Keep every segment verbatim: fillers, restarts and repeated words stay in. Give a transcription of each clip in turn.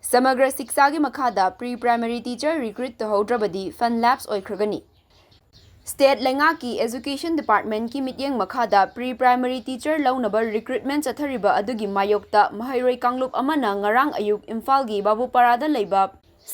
ꯁꯃꯒ꯭ꯔ ꯁꯤꯛꯁꯥꯒꯤ ꯃꯈꯥꯗ pre primary teacher recruit ꯇꯧꯍꯧꯗ꯭ꯔꯕꯗꯤ fund lapse ꯑꯣꯏꯈ꯭ꯔꯒꯅꯤ꯫ State ꯂꯩꯉꯥꯛꯀꯤ Education Department ꯀꯤ ꯃꯤꯠꯌꯦꯡ ꯃꯈꯥꯗ pre primary teacher ꯂꯧꯅꯕ recruitment ꯆꯠꯊꯔꯤꯕ ꯑꯗꯨꯒꯤ ꯃꯥꯌꯣꯛꯇ ꯃꯍꯩꯔꯣꯏ ꯀꯥꯡꯂꯨꯞ ꯑꯃꯅ ꯉꯔꯥꯡ ꯑꯌꯨꯛ ꯏꯝꯐꯥꯜꯒꯤ ꯕꯥꯕꯨꯄꯥꯔꯥꯗ ꯂꯩꯕ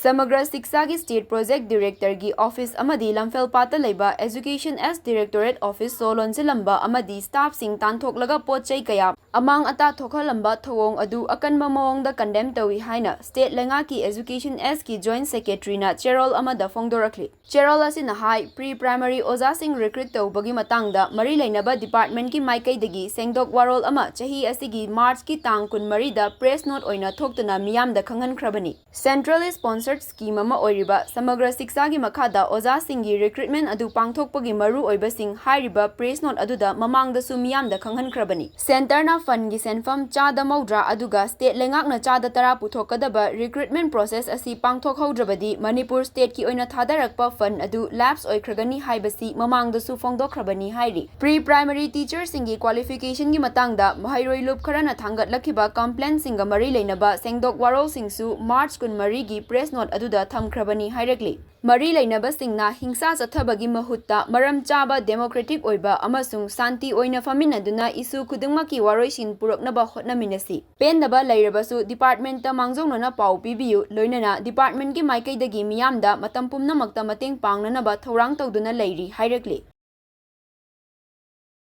ꯁꯃꯒ꯭ꯔ ꯁꯤꯛꯁꯥꯒꯤ state project director ꯒꯤ office ꯑꯃꯗꯤ ꯂꯝꯐꯦꯜꯄꯥꯠꯇ ꯂꯩꯕ Education S Directorate office ꯁꯣ ꯂꯣꯟꯁꯤꯜꯂꯝꯕ ꯑꯃꯗꯤ staff ꯁꯤꯡ ꯇꯥꯟꯊꯣꯛꯂꯒ ꯄꯣꯠ ꯆꯩ ꯀꯌꯥ ꯑꯃꯥꯡ ꯑꯇꯥ ꯊꯣꯛꯍꯜꯂꯝꯕ ꯊꯧꯑꯣꯡ ꯑꯗꯨ ꯑꯀꯟꯕ ꯃꯑꯣꯡꯗ condemn ꯇꯧꯏ ꯍꯥꯏꯅ state ꯂꯩꯉꯥꯛꯀꯤ Education S ꯀꯤ joint secretary ꯅ ꯆꯦꯔꯣꯜ ꯑꯃꯗ ꯐꯣꯡꯗꯣꯔꯛꯂꯤ꯫ ꯆꯦꯔꯣꯜ ꯑꯁꯤꯅ ꯍꯥꯏ, pre primary ꯑꯣꯖꯥꯁꯤꯡ recruit ꯇꯧꯕꯒꯤ ꯃꯇꯥꯡꯗ ꯃꯔꯤ ꯂꯩꯅꯕ department ꯀꯤ ꯃꯥꯏꯀꯩꯗꯒꯤ ꯁꯦꯡꯗꯣꯛ ꯋꯥꯔꯣꯜ ꯑꯃ ꯆꯍꯤ ꯑꯁꯤꯒꯤ March ꯀꯤ ꯇꯥꯡ ꯀꯨꯟꯃꯔꯤꯗ press note ꯑꯣꯏꯅ ꯊꯣꯛꯇꯨꯅ ꯃꯤꯌꯥꯝꯗ ꯈꯪꯍꯟꯈ꯭ꯔꯕꯅꯤ꯫ Centrally sponsored scheme ꯑꯃ ꯑꯣꯏꯔꯤꯕ ꯁꯃꯒ꯭ꯔ ꯁꯤꯛꯁꯥꯒꯤ ꯃꯈꯥꯗ ꯑꯣꯖꯥꯁꯤꯡꯒꯤ recruitment ꯑꯗꯨ ꯄꯥꯡꯊꯣꯛꯄꯒꯤ ꯃꯔꯨ ꯑꯣꯏꯕꯁꯤꯡ ꯍꯥꯏꯔꯤꯕ press note ꯑꯗꯨꯗ ꯃꯃꯥꯡꯗꯁꯨ ꯃꯤꯌꯥꯝꯗ ꯈꯪꯍꯟꯈ꯭ꯔꯕꯅꯤ꯫ Centre ꯅ fund ꯒꯤ ꯁꯦꯟꯐꯝ ꯆꯥꯗ ꯃꯧꯗ꯭ꯔꯥ ꯑꯗꯨꯒ state ꯂꯩꯉꯥꯛꯅ ꯆꯥꯗ ꯇꯔꯥ ꯄꯨꯊꯣꯛꯀꯗꯕ recruitment process ꯑꯁꯤ ꯄꯥꯡꯊꯣꯛꯍꯧꯗ꯭ꯔꯕꯗꯤ ꯃꯅꯤꯄꯨꯔ state ꯀꯤ ꯑꯣꯏꯅ ꯊꯥꯗꯔꯛꯄ fund ꯑꯗꯨ lapse ꯑꯣꯏꯈ꯭ꯔꯒꯅꯤ ꯍꯥꯏꯕꯁꯤ ꯃꯃꯥꯡꯗꯁꯨ ꯐꯣꯡꯗꯣꯛꯈ꯭ꯔꯕꯅꯤ ꯍꯥꯏꯔꯤ꯫ Pre primary teacher ꯁꯤꯡꯒꯤ qualification ꯒꯤ ꯃꯇꯥꯡꯗ ꯃꯍꯩꯔꯣꯏ ꯂꯨꯞ ꯈꯔꯅ ꯊꯥꯡꯒꯠꯂꯛꯈꯤꯕ complaint ꯁꯤꯡꯒ ꯃꯔꯤ ꯂꯩꯅꯕ ꯁꯦꯡꯗꯣꯛ ꯋꯥꯔꯣꯜꯁꯤꯡꯁꯨ March ꯀꯨꯟꯃꯔꯤꯒꯤ press note ꯑꯗꯨꯗ ꯊꯝꯈ꯭ꯔꯕꯅꯤ ꯍꯥꯏꯔꯛꯂꯤ꯫ ꯃꯔꯤ ꯂꯩꯅꯕꯁꯤꯡꯅ ꯍꯤꯡꯁꯥ ꯆꯠꯊꯕꯒꯤ ꯃꯍꯨꯠꯇ ꯃꯔꯝ ꯆꯥꯕ democratic ꯑꯣꯏꯕ ꯑꯃꯁꯨꯡ ꯁꯥꯟꯇꯤ ꯑꯣꯏꯅ ꯐꯝꯃꯤꯟꯅꯗꯨꯅ issue ꯈꯨꯗꯤꯡꯃꯛꯀꯤ ꯋꯥꯔꯣꯏꯁꯤꯟ ꯄꯨꯔꯛꯅꯕ ꯍꯣꯠꯅꯃꯤꯟꯅꯁꯤ꯫ ꯄꯦꯟꯗꯕ ꯂꯩꯔꯕꯁꯨ department ꯇ ꯃꯥꯡꯖꯧꯅꯅ ꯄꯥꯎ ꯄꯤꯕꯤꯌꯨ, ꯂꯣꯏꯅꯅ department ꯀꯤ ꯃꯥꯏꯀꯩꯗꯒꯤ ꯃꯤꯌꯥꯝꯗ ꯃꯇꯝ ꯄꯨꯝꯅꯃꯛꯇ ꯃꯇꯦꯡ ꯄꯥꯡꯅꯅꯕ ꯊꯧꯔꯥꯡ ꯇꯧꯗꯨꯅ ꯂꯩꯔꯤ ꯍꯥꯏꯔꯛꯂꯤ꯫